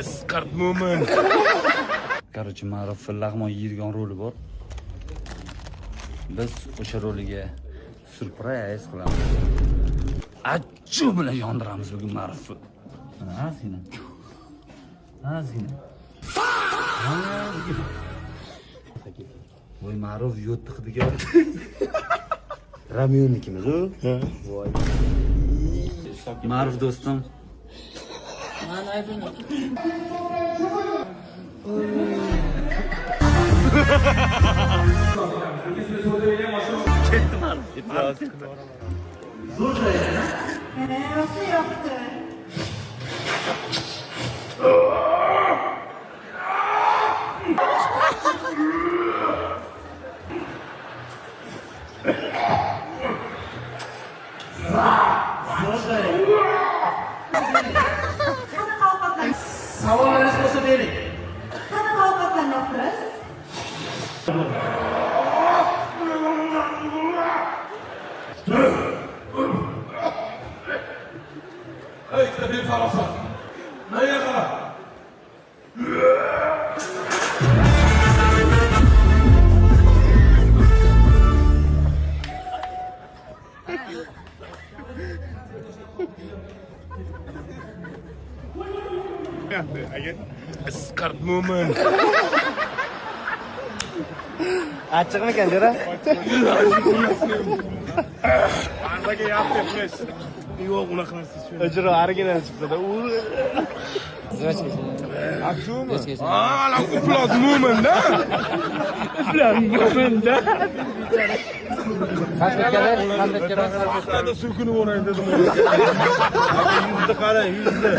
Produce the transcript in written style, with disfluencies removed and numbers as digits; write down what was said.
Isqart mo'min. Короче, Ma'ruf lag'mon yeydigan roli bor. Biz o'sha roliga surpriz qilamiz. Achuv bilan yondiramiz bugun Ma'rufni. Mana ozgina. Ozgina. Ozgina. Voy, Ma'ruf yo'tdi hidiga. Ramyonnikimiz u. Voy. Ma'ruf do'stim. Mani aybim yo'q. Ketdi Ma'ruf. Ketdi. Rosa yoqdi. Qanaqa ovqatlar? Savollaringiz bo'lsa bering. Qanaqa ovqatlarni yoqtirasiz? Ey, ikkita befarosat. Menga qara. Aka, Isqart mo'min. Achchiqmikan, jo'ra? Ardaga yapti. Yo'q, unaqa narsa yo'q. Ijro original chiqdi-da. U Achumi? Ah, la iflos mo'min-da. Iflos mo'min-da. Salfetkalar, salfetkalar. Vaqtlarda so'kinib o'ray dedim. Yuzni qarang, yuzni.